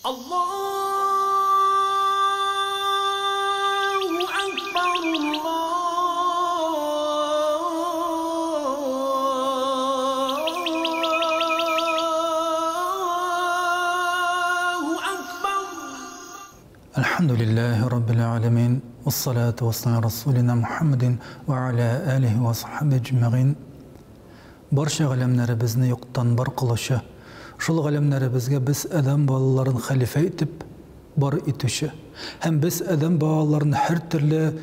Аллаһу акбар, Аллаһу акбар. Әлхәмдүлилләһи раббил галәмин, вассалату вассаламу аля расулина Мухаммадин ва аля алихи ва сахабихи әҗмәгыйн. Барча галәмнәребезне юктан бар кылучы, шул галәмнәребезгә без адәм балаларын хәлифә итеп бар итүче һәм без адәм балаларын һәртөрле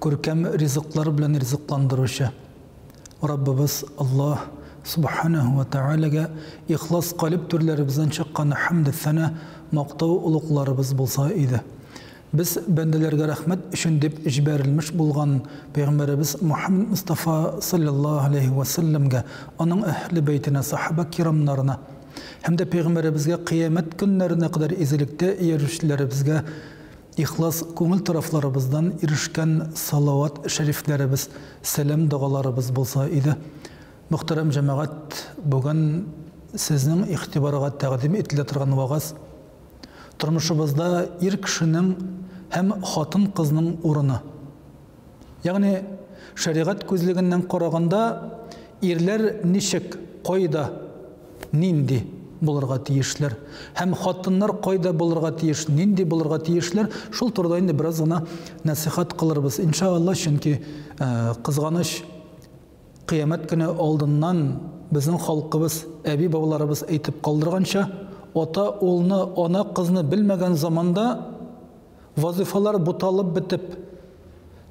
күркәм ризыклар белән ризыкландыручы Раббыбыз Аллаһ Субханәһү вә Тәгаләгә ихлас калеб түрләребездән чыккан хәмде-сәна, мактау олугларыбыз булса иде. Без бәндәләргә рәхмәт өчен дип җибәрелмеш булган пәйгамбәребез Мухәммәд Мостафа салләллаһу галәйһи вә сәлләмгә, аның әһле бәйтенә, сахаба кирамнарына һәм дә пәйгамбәребезгә кыямәт көннәренә кадәр изгелектә иярүчеләребезгә ихлас күңел тарафларыбыздан ирешкән салават шәрифләребез, сәлам догаларыбыз булса иде. Мөхтәрәм җәмәгать, бүген сезнең игътибарга тәкъдим ителә торган вәгазь, Тормышыбызда ир кешенең һәм хатын-кызның урыны. Ягъни, шәригать күзлегеннән караганда, ирләр ничек, кайда, нинди булырга тиешләр һәм хатыннар кайда булырга тиеш, нинди булырга тиешләр, шул турыда инде бераз гына нәсыйхәт кылырбыз, иншалла, чөнки кызганыч, Кыямәт көне алдыннан безнең халкыбыз, әби-бабаларыбыз әйтеп калдырганча, ата улны, ана кызны белмәгән заманда вазыйфалар буталып бетеп,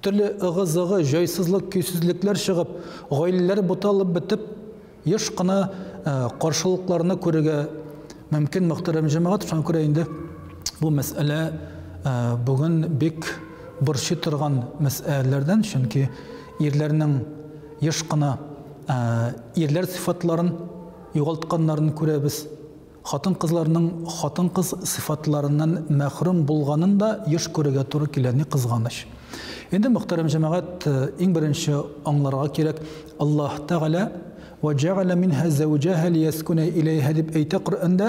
төрле ыгы-зыгы, җайсызлык, көйсезлекләр чыгып, гаиләләр буталып бетеп, еш кына каршылыкларны күрергә мөмкин, мөхтәрәм җәмәгать. Шуңа күрә инде бу мәсьәлә бүген бик борчый торган мәсьәләләрдән, чөнки Ирләрнең еш кына ирләр сыйфатларын югалтканнарын күрәбез. Хатын-кызларның хатын-кыз сыйфатларыннан мәхрүм булганын да еш күрергә туры килә, ни кызганыч. Инде, мөхтәрәм җәмәгать, иң беренче аңларга кирәк, Аллаһ Тәгалә Вә җәгалә минһә зәүҗәһә лияскүнә иләйһә дип әйтә Коръәндә,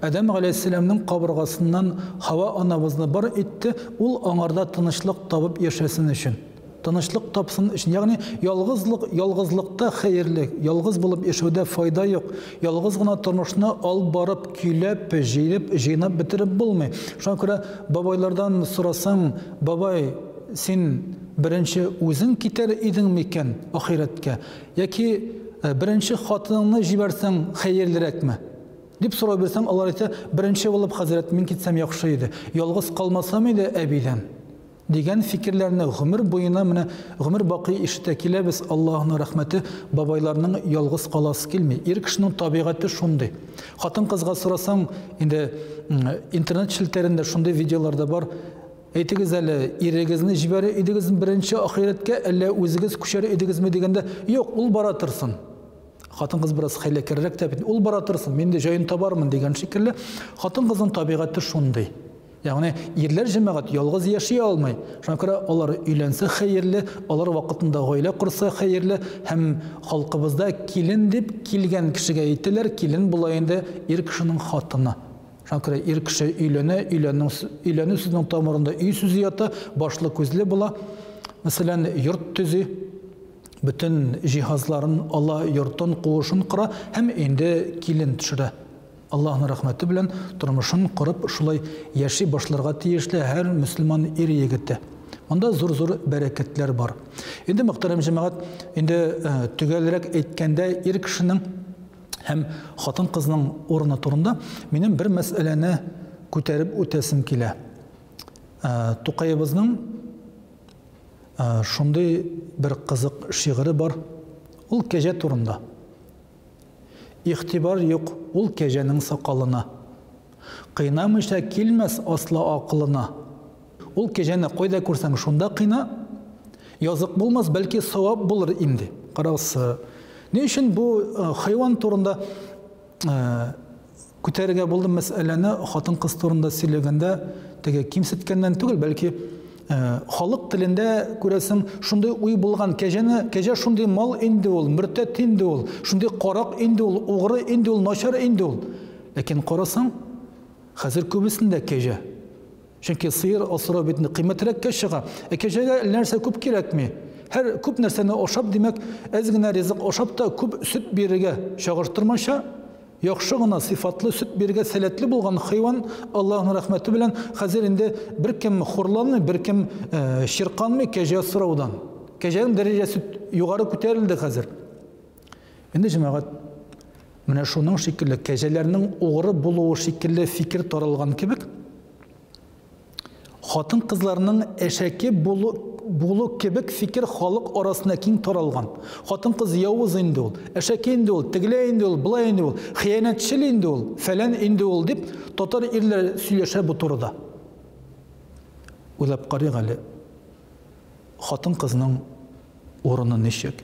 Адәм галәйһиссәламнең кабыргасыннан Һава анабызны бар итте, ул аңарда тынычлык табып яшәсен өчен. Тынычлык тапсын өчен, ягъни ялгызлык, ялгызлыкта хәерле, ялгыз булып яшәүдә файда юк. Ялгыз гына тормышны алып барып, көйләп, җыеп, җыйнап бетереп булмый. Шуңа күрә бабайлардан сорасаң, бабай, син беренче үзең китәр идең микән ахирәткә, яки беренче хатыныңны җибәрсәң хәерлерәкме? Дип сорау бирсәң, алар әйтә, беренче булып, хәзрәт, мин китсәм яхшы иде. Ялгыз калмасам иде әбидән. Дигән фикерләрне гомер буена, менә гомер бакый ишетә киләбез, Аллаһының рәхмәте, бабайларның ялгыз каласы килми. Ир кешенең табигате шундый. Хатын-кызга сорасаң, инде интернет челтәрендә шундый видеолар да бар. Әйтегез әле, ирегезне җибәрер идегезме беренче ахирәткә, әллә үзегез күчәр идегезме дигәндә, юк, ул бара торсын. Хатын-кыз бераз хәйләкәррәк тә бит, ул бара торсын, мин дә җаен табармын дигән шикелле. Хатын-кызның табигате шундый. Ягъни ирләр җәмәгать ялгыз яши алмый. Шуңа күрә алар өйләнсә хәерле, алар вакытында гаилә корса хәерле һәм халкыбызда килен дип килгән кешегә әйтәләр, килен була инде ир кешенең хатыны. Шуңа күрә ир кеше өйләнә, өйләнү, өйләнү сүзенең тамырында өй сүзе ята, башлы күзле була. Мәсәлән, йорт төзи, бөтен җиһазларын ала, йортын, куышын кора һәм инде килен төшерә. Аллаһның рәхмәте белән тормышын корып шулай яши башларга тиешле һәр мөселман ир-егете. Монда зур-зур бәрәкәтләр бар. Инде, мөхтәрәм җәмәгать, инде төгәлрәк әйткәндә, ир кешенең һәм хатын-кызның урыны турында минем бер мәсьәләне күтәреп үтәсем килә. Тукаебызның шундый бер кызык шигыре бар. Ул кәҗә турында. Игътибар юк ул кәҗәнең сакалына. Кыйнамыйча килмәс асла акылына. Ул кәҗәне кайда күрсәң, шунда кыйна. Язык булмас, бәлки савап булыр имди. Карагыз, ни өчен бу хайван турында Күтәрергә булдым мәсьәләне хатын-кыз турында сөйләгәндә, теге кимсеткәннән түгел, бәлки халык телендә күрәсең, шундый уй булган, кәҗәне, кәҗә шундый мал инде ул, мөртәт инде ул, шундый карак инде ул, угры инде ул, начар инде ул. Ләкин карасаң, Хәзер күбесендә кәҗә. Чөнки сыер асрау бит инде кыйммәтрәккә чыга. Ә кәҗәгә нәрсә күп кирәкми. Һәр күп нәрсәне ашап, димәк, әз генә ризык ашап та күп сөт бирергә чагыштырмача, яхшы гына сыйфатлы сөт бирергә сәләтле булган хайван, Аллаһның рәхмәте белән, хәзер инде беркем хурланмый, беркем э, чирканмый кәҗә асраудан. Кәҗәнең дәрәҗәсе югары күтәрелде хәзер. Инде җәмәгать менә шуның шикелле кәҗәләрнең угры булуы шикелле фикер таралган кебек, хатын-кызларның әшәке булу булу кебек фикер халык арасында киң таралган. Хатын-кыз явыз инде ул, әшәке инде ул, тегеләй инде ул, болай инде ул, хыянәтчел инде ул, фәлән инде ул дип татар ирләре сөйләшә бу турыда. Уйлап карыйк әле. Хатын-кызның урыны ничек?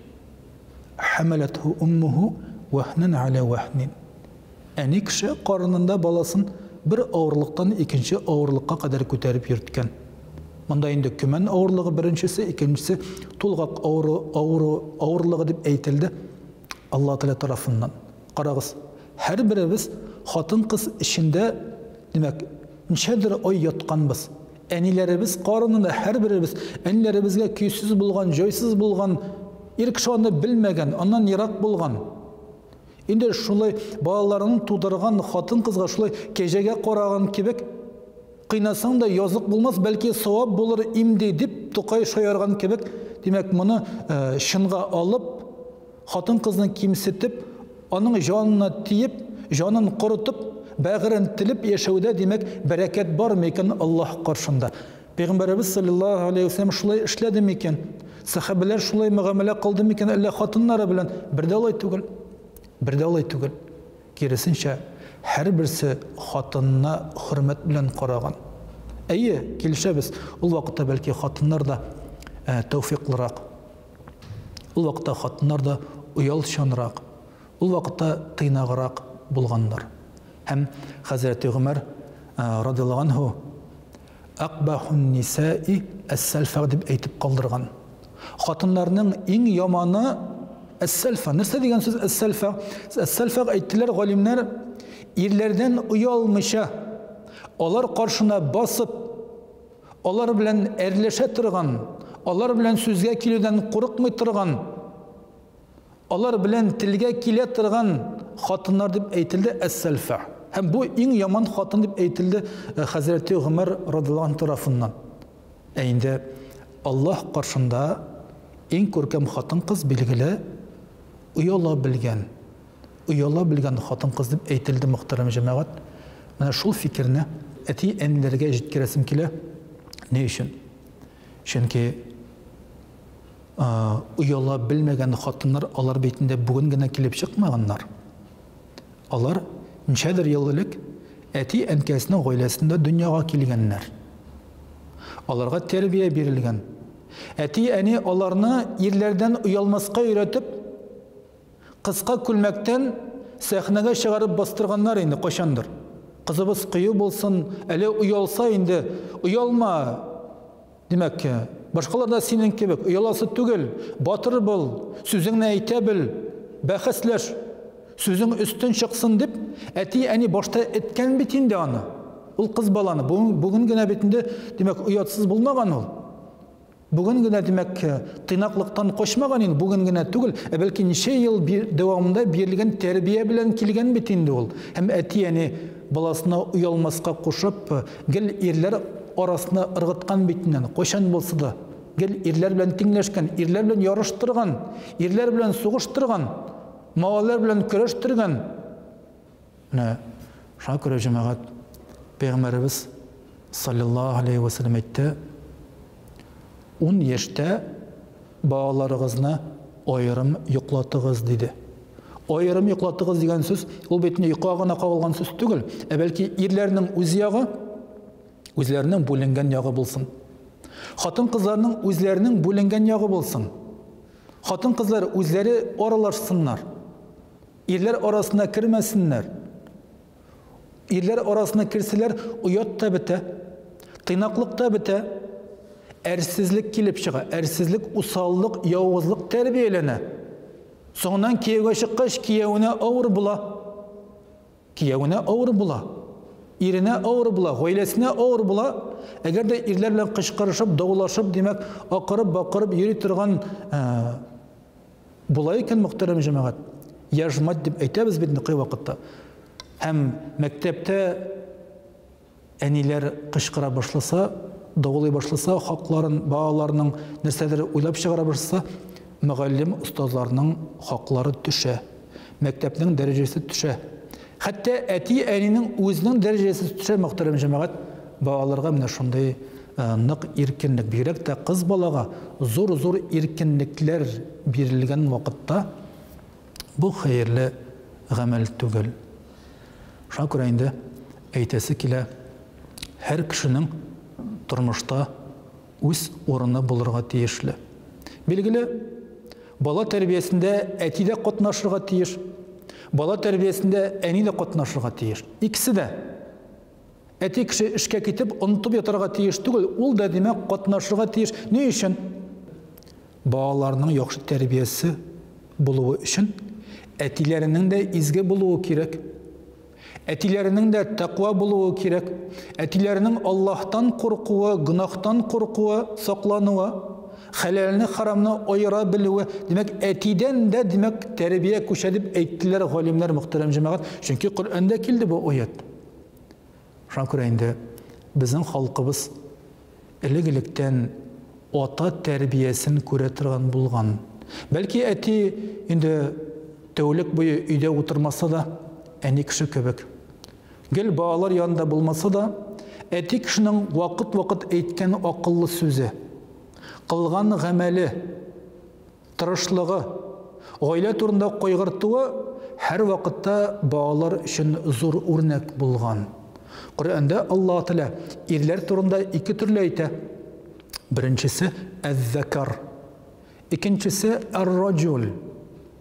Хәмәләтһу уммуһу вәһнән аля вәһнин. Әни кеше карынында баласын бер авырлыктан икенче авырлыкка кадәр күтәреп йөрткән. Монда инде көмән авырлыгы беренчесе, икенчесе тулгак авыру, авыру, авырлыгы дип әйтелде Алла Тәгалә тарафыннан. Карагыз, һәрберебез хатын-кыз эчендә, димәк, ничәдер ай ятканбыз. Әниләребез карынында һәрберебез әниләребезгә көйсез булган, җайсыз булган, ир кеше аны белмәгән, аннан ерак булган. Инде шулай балаларын тудырган хатын-кызга шулай кәҗәгә караган кебек, кыйнасаң да язык булмас, бәлки савап булыр имди дип Тукай шаярган кебек, димәк, моны э, чынга алып, Хатын-кызны кимсетеп, аның җанына тиеп, җанын корытып, бәгырен телеп яшәүдә, димәк, бәрәкәт бар микән Аллаһ каршында? Пәйгамбәребез саллаллаһу алейһи ва сәлләм шулай эшләде микән? Сәхабәләр шулай мөгамәлә кылды микән әллә хатыннары белән? Бер дә алай түгел. Бер дә алай түгел. Киресенчә, һәрберсе хатынына хөрмәт белән караган. Әйе, килешәбез, ул вакытта бәлки хатыннар да э, тәүфиклырак, Ул вакытта хатыннар да оялчанрак, ул вакытта тыйнаграк булганнар. Һәм хәзрәти Гомәр радиаллаһу анһу Акбахун нисаи әс-сәлфа дип әйтеп калдырган. Хатыннарның иң яманы әс-сәлфа. Нәрсә дигән сүз әс-сәлфа? Әс-сәлфа әйттеләр галимнәр, ирләрдән оялмыйча, алар каршына басып, Алар белән әрләшә торган, алар белән сүзгә килүдән курыкмый торган, алар белән телгә килә торган хатыннар дип әйтелде әс-сәлфә. Һәм бу иң яман хатын дип әйтелде э, хәзрәти Гомәр радиаллаһу анһу тарафыннан. Ә инде Аллаһ каршында иң күркәм хатын-кыз билгеле ояла белгән, Ояла белгән хатын-кыз дип әйтелде, мөхтәрәм җәмәгать. Менә шул фикерне әти-әниләргә җиткерәсем килә. Ни өчен? Чөнки ояла белмәгән хатыннар алар бит инде бүген генә килеп чыкмаганнар. Алар ничәдер ел элек әти-әнкәсенең гаиләсендә дөньяга килгәннәр. Аларга тәрбия бирелгән. Әти-әни аларны ирләрдән оялмаска өйрәтеп, Кыска күлмәктән сәхнәгә чыгарып бастырганнар инде кайчандыр. Кызыбыз кыю булсын, әле оялса инде, оялма. Димәк, башкалар да синең кебек, ояласы түгел, батыр бул, сүзеңне әйтә бел, бәхәсләш, сүзең өстен чыксын дип, әти-әни башта эткән бит инде аны. Ул кыз баланы бүген генә бит инде, димәк, оятсыз булмаган ул. Бүген генә, димәк, тыйнаклыктан качмаган инде, бүген генә түгел, ә бәлки ничә ел дәвамында бирелгән тәрбия белән килгән бит инде ул. Һәм әти-әни баласына оялмаска кушып, гел ирләр арасына ыргыткан бит инде аны, кайчан булса да, гел ирләр белән тиңләшкән, ирләр белән ярыштырган, ирләр белән сугыштырган, малайлар белән көрәштергән. Менә шуңа күрә, җәмәгать, Пәйгамбәребез саллаллаһу алейһи ва сәлләм әйтте, ун яшьтә балаларыгызны аерым йоклатыгыз, диде. Аерым йоклатыгыз дигән сүз, ул бит йокыга гына кагылган сүз түгел, ә бәлки ирләрнең үз ягы, үзләренең бүленгән ягы булсын. Хатын-кызларның үзләренең бүленгән ягы булсын. Хатын-кызлар үзләре аралашсыннар. Ирләр арасына кермәсеннәр. Ирләр арасына керсәләр, оят та бетә, тыйнаклык та бетә, әрсезлек килеп чыга. Әрсезлек, усаллык, явызлык тәрбияләнә. Соңыннан кияүгә чыккач, киявенә авыр була. Киявенә авыр була. Иренә авыр була, гаиләсенә авыр була. Әгәр дә ирләр белән кычкырышып, даулашып, димәк, акырып-бакырып йөри торган була икән, мөхтәрәм җәмәгать. Яжмать дип әйтәбез бит инде кайвакытта. Һәм мәктәптә әниләр кычкыра башласа, даулый башласа, хакларын балаларның нәрсәдер уйлап чыгара башласа, мөгаллим остазларның хаклары төшә. Мәктәпнең дәрәҗәсе төшә. Хәтта әти-әнинең үзенең дәрәҗәсе төшә, мөхтәрәм җәмәгать, балаларга менә шундый нык иркенлек, бигрәк тә кыз балага зур-зур иркенлекләр бирелгән вакытта бу хәерле гамәл түгел. Шуңа күрә инде әйтәсе килә, һәр кешенең тормышта үз урыны булырга тиешле. Билгеле, бала тәрбиясендә әти дә катнашырга тиеш, бала тәрбиясендә әни дә катнашырга тиеш. Икесе дә. Әти кеше эшкә китеп, онытып ятарга тиеш түгел, ул да, димәк, катнашырга тиеш. Ни өчен? Балаларның яхшы тәрбиясе булуы өчен әтиләренең дә изге булуы кирәк. Әтиләренең дә тәкъва булуы кирәк. Әтиләренең Аллаһтан куркуы, гөнаһтан куркуы, саклануы, хәләлне харамны аера белүе. Димәк, әтидән дә, димәк, тәрбия күчә дип әйттеләр галимнәр, мөхтәрәм җәмәгать. Чөнки Коръәндә килде бу аят. Шуңа күрә инде безнең халкыбыз элек-электән ата тәрбиясен күрә торган булган. Бәлки әти инде тәүлек буе өйдә утырмаса да, әни кеше кебек. Гел балалар янында булмаса да, әти кешенең вакыт-вакыт әйткән акыллы сүзе, кылган гамәле, тырышлыгы, гаилә турында кайгыртуы һәрвакытта балалар өчен зур үрнәк булган. Коръәндә Аллаһ Тәгалә ирләр турында ике төрле әйтә. Беренчесе әз-закар, икенчесе ар-раҗул.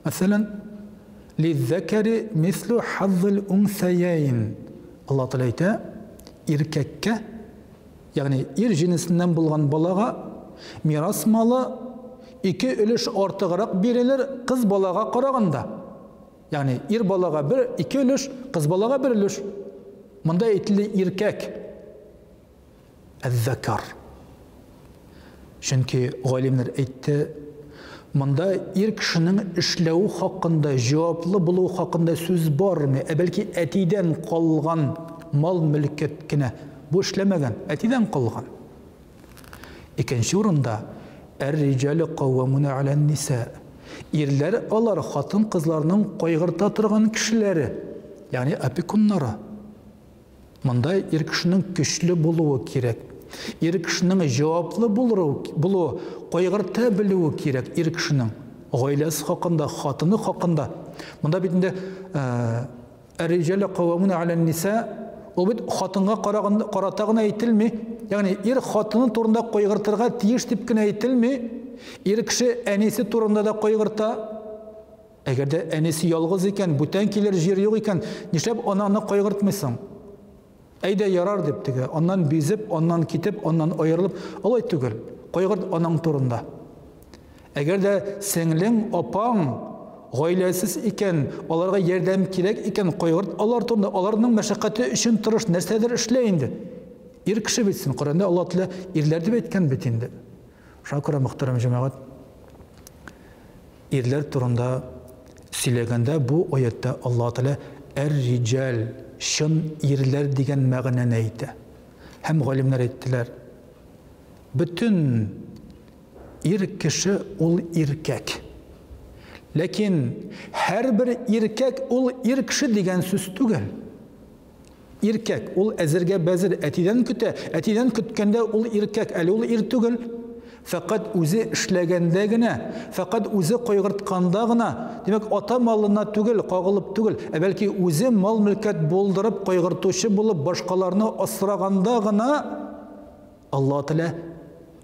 Мәсәлән, лиз-закари мислу хаззил унсаяйн. Аллаһ Тәгалә әйтә, иркәккә Ягъни ир җенесеннән булган балага мирас малы ике өлеш артыграк бирелер кыз балага караганда. Ягъни ир балага бер, ике өлеш, кыз балага бер өлеш. Монда әйтелде иркәк. Әз-закар. Чөнки галимнәр әйтте, монда ир кешенең эшләве хакында, җаваплы булуы хакында сүз бармый, ә бәлки әтидән калган мал-мөлкәт кенә. Бу эшләмәгән, әтидән калган. Икенче урында Әр-риҗалю каввамуна алән-ниса. Ирләр алар хатын-кызларның кайгырта торган кешеләре, ягъни опекуннары. Монда ир кешенең көчле булуы кирәк. Ир кешенең җаваплы булуы, кайгырта белүе кирәк ир кешенең. Гаиләсе хакында, хатыны хакында. Монда бит инде Әр-риҗалю каввамуна алән-ниса ул бит хатынга караганда карата гына әйтелми. Ягъни ир хатыны турында кайгыртырга тиеш дип кенә әйтелми. Ир кеше әнисе турында да кайгырта. Әгәр дә әнисе ялгыз икән, бүтән килер җир юк икән, нишләп ананы кайгыртмыйсың? Әйдә ярар дип теге, аннан бизеп, аннан китеп, аннан аерылып, алай түгел. Кайгырт анаң турында. Әгәр дә сеңлең, апаң гаиләсез икән, аларга ярдәм кирәк икән, кайгырт алар турында, аларның мәшәкате өчен тырыш, нәрсәдер эшлә инде. Ир кеше бит син, Коръәндә Алла Тәгалә ирләр дип әйткән бит инде. Шуңа күрә, мөхтәрәм җәмәгать, ирләр турында сөйләгәндә бу аятьтә Алла Тәгалә әр-риҗал, чын ирләр дигән мәгънәне әйтә. Һәм галимнәр әйттеләр, бөтен Ир кеше ул иркәк. Ләкин һәрбер иркәк ул ир кеше дигән сүз түгел. Иркәк ул әзергә бәзер әтидән көтә, әтидән көткәндә ул иркәк, әле ул ир түгел. Фәкать үзе эшләгәндә генә, фәкать үзе кайгыртканда гына, димәк, ата малына түгел, кагылып түгел, ә бәлки үзе мал-мөлкәт булдырып, кайгыртучы булып, башкаларны асраганда гына Аллаһ Тәгалә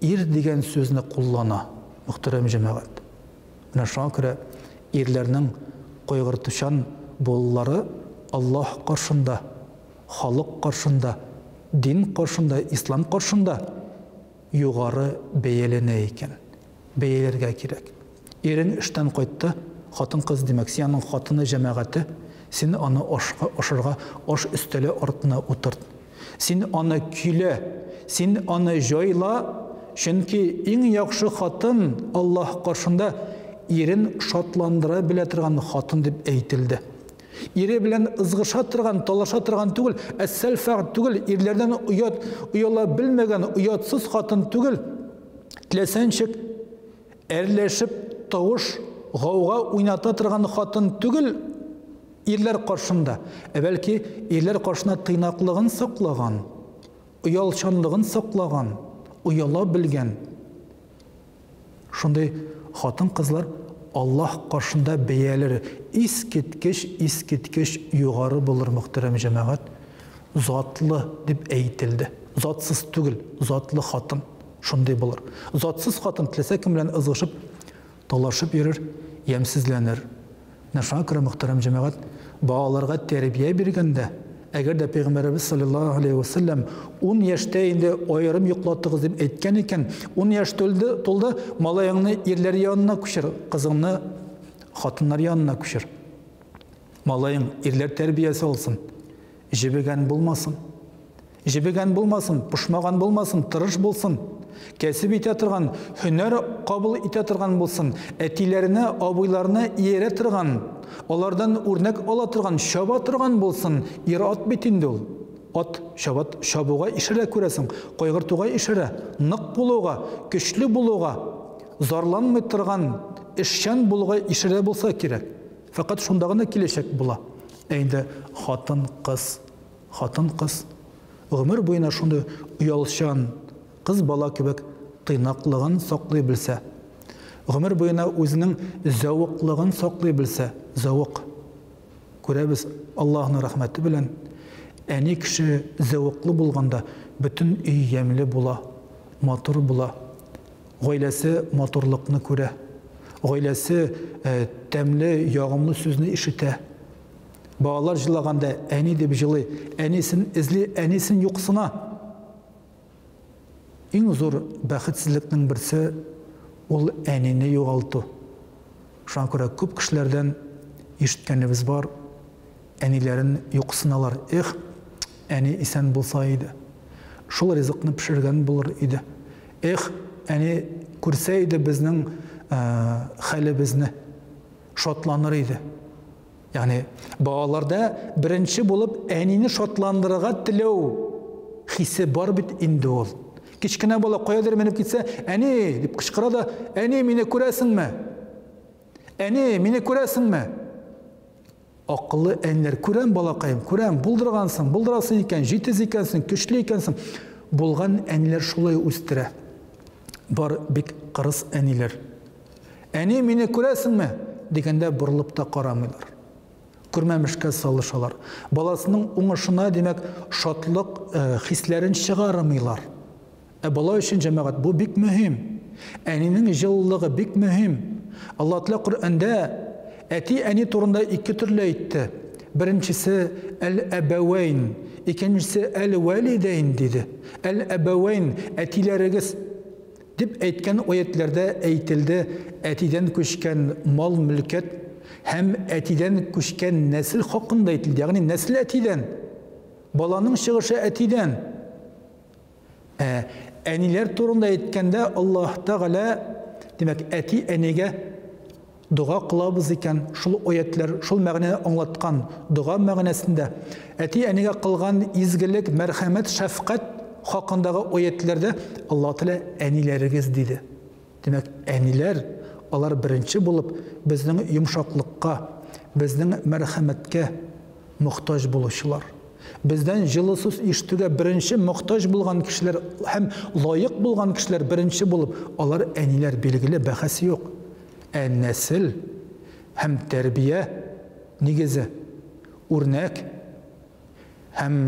ир дигән сүзне куллана, мөхтәрәм җәмәгать. Менә шуңа күрә ирләрнең кайгыртучан булулары Аллаһ каршында, халык каршында, дин каршында, ислам каршында югары бәяләнә икән. Бәяләргә кирәк. Ирең эштән кайтты, хатын-кыз, димәк, син аның хатыны, җәмәгате. Син аны ашка, ашарга аш өстәле артына утырт. Син аны көйлә, син аны җайла, чөнки иң яхшы хатын Аллаһ каршында ирен шатландыра белә торган хатын дип әйтелде. Ире белән ызгыша торган, талаша торган түгел, әссәлфәгъ түгел, ирләрдән оят, ояла белмәгән, оятсыз хатын түгел. Теләсә ничек әрләшеп тавыш, гауга уйната торган хатын түгел ирләр каршында, ә бәлки ирләр каршында тыйнаклыгын саклаган, оялчанлыгын саклаган, ояла белгән. Шундый хатын-кызлар Аллаһ каршында бәяләре искиткеч, искиткеч югары булыр, мөхтәрәм җәмәгать. Затлы дип әйтелде. Затсыз түгел, затлы хатын шундый булыр. Затсыз хатын теләсә кем белән ызгышып, талашып йөрер, ямьсезләнер. Менә шуңа күрә, мөхтәрәм җәмәгать, балаларга тәрбия биргәндә, әгәр дә Пәйгамбәребез салләллаһу алейһи вә сәлләм ун яшьтә инде аерым йоклатыгыз дип әйткән икән, ун яшь тулды, тулды, малаеңны ирләр янына күчер, кызыңны хатыннар янына күчер. Малаең ирләр тәрбиясе алсын, җебегән булмасын. Җебегән булмасын, пошмаган булмасын, тырыш булсын. Кәсеп итә торган, һөнәр кабул итә торган булсын, әтиләренә, абыйларына иярә торган, алардан үрнәк ала торган, чаба торган булсын. Ир-ат бит инде ул. Ат чаба, чабуга ишарә күрәсең, кайгыртуга ишарә, нык булуга, көчле булуга, зарланмый торган, эшчән булуга ишарә булса кирәк. Фәкать шунда гына киләчәк була. Ә инде хатын-кыз Хатын-кыз гомер буена шундый оялчан кыз бала кебек тыйнаклыгын саклый белсә, гомер буена үзенең зәвыклыгын саклый белсә, зәвык. Күрәбез, Аллаһның рәхмәте белән, әни кеше зәвыклы булганда, бөтен өй ямьле була, матур була. Гаиләсе матурлыкны күрә. Гаиләсе тәмле, ягымлы сүзне ишетә. Балалар җылаганда әни дип җылый, әнисен эзли, әнисен юксына. Иң зур бәхетсезлекнең берсе ул әнине югалту. Шуңа күрә күп кешеләрдән ишеткәнебез бар, әниләрен юксыналар. Эх, әни исән булса иде. Шул ризыкны пешергән булыр иде. Эх, әни күрсә иде безнең хәлебезне, шатланыр иде. Ягъни балаларда беренче булып әнине шатландырырга теләү хисе бар бит инде ул. Кечкенә бала каядыр менеп китсә, әни дип кычкыра да, әни мине күрәсеңме? Әни, мине күрәсеңме? Акыллы әниләр, күрәм балакаем, күрәм, булдыргансың, булдырасың икән, җитез икәнсең, көчле икәнсең. Булган әниләр шулай үстерә. Бар бик кырыс әниләр. Әни, мине күрәсеңме? дигәндә борылып та карамыйлар. Күрмәмешкә салышалар. Баласының уңышына, димәк, шатлык э, хисләрен чыгармыйлар. Ә бала өчен җәмәгать бу бик мөһим. Әнинең җылылыгы бик мөһим. Алла Тәгалә Коръәндә әти-әни турында ике төрле әйтте. Беренчесе әл-әбәвәйн, икенчесе әл-валидәйн диде. Әл-әбәвәйн әтиләрегез Дип әйткән аятьләрдә әйтелде, әтидән күчкән мал-мөлкәт һәм әтидән күчкән нәсел хакында әйтелде. Ягъни нәсел әтидән. Баланың чыгышы әтидән. Ә әниләр турында әйткәндә Аллаһ Тәгалә, димәк, әти-әнигә Дога кылабыз икән, шул аятьләр, шул мәгънәне аңлаткан дога мәгънәсендә, әти-әнигә кылган изгелек, мәрхәмәт, шәфкать хакындагы аятьләрдә Аллаһ Тәгалә әниләрегез диде. Димәк, әниләр, алар беренче булып безнең йомшаклыкка, безнең мәрхәмәткә мохтаҗ булучылар. Бездән җылы сүз ишетүгә беренче мохтаҗ булган кешеләр һәм лаек булган кешеләр беренче булып, алар әниләр, билгеле, бәхәс юк. Ә нәсел һәм тәрбия нигезе, үрнәк һәм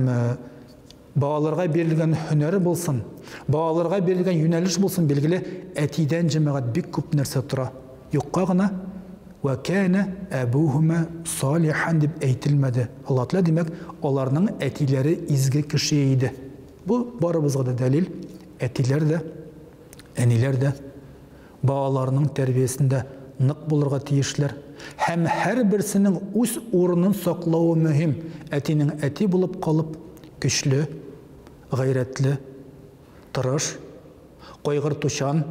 балаларга бирелгән һөнәре булсын, балаларга бирелгән юнәлеш булсын, билгеле, әтидән җәмәгать бик күп нәрсә тора. Юкка гына вә кәнә әбүһүмә салихан дип әйтелмәде. Аллаһ Тәгалә, димәк, аларның әтиләре изге кеше иде. Бу барыбызга да дәлил, әтиләр дә, әниләр дә балаларының тәрбиясендә нык булырга тиешләр. Һәм һәрберсенең үз урынын саклавы мөһим. Әтинең әти булып калып, көчле, гайрәтле, тырыш, кайгыртучан,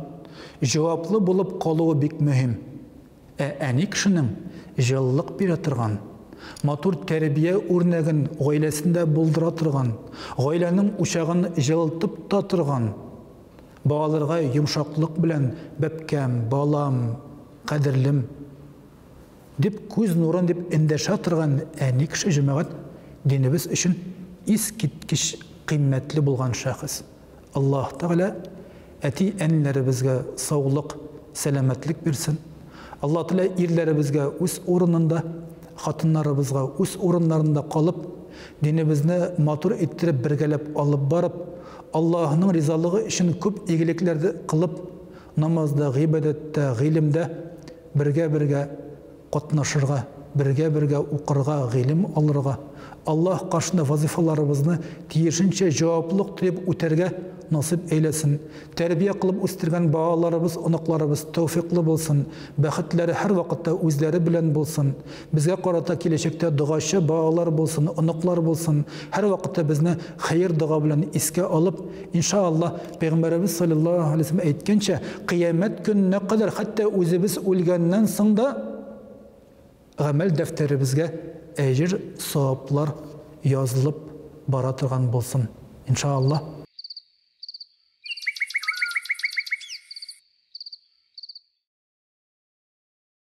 җаваплы булып калуы бик мөһим. Ә әни кешенең җылылык бирә торган, матур тәрбия үрнәген гаиләсендә булдыра торган, гаиләнең учагын җылытып та торган, балаларга йомшаклык белән бәбкәм, балам, кадерлем дип күз нурын дип эндәшә торган әни кеше җәмәгать динебез өчен искиткеч кыйммәтле булган шәхес. Аллаһ Тәгалә әти-әниләребезгә саулык, сәламәтлек бирсен. Аллаһ Тәгалә ирләребезгә үз урынында, хатыннарыбызга үз урыннарында калып, динебезне матур иттереп бергәләп алып барып, Аллаһның ризалыгы өчен күп игелекләр кылып, намазда, гыйбадәттә, гыйлемдә бергә-бергә катнашырга, бергә-бергә укырга, гыйлем алырга, Аллаһ каршында вазыйфаларыбызны тиешенчә җаваплылык тоеп үтәргә насыйп әйләсен. Тәрбия кылып үстергән балаларыбыз, оныкларыбыз тәүфыйклы булсын, бәхетләре һәрвакытта үзләре белән булсын. Безгә карата киләчәктә догачы балалар булсын, оныклар булсын, һәрвакытта безне хәер-дога белән искә алып, иншаАллаһ, Пәйгамбәребез салләллаһу галәйһи ва сәлләм әйткәнчә, кыямәт көненә кадәр, хәтта үзебез үлгәннән соң да гамәл дәфтәребезгә әҗер-саваплар язылып бара торган булсын, иншаАллаһ.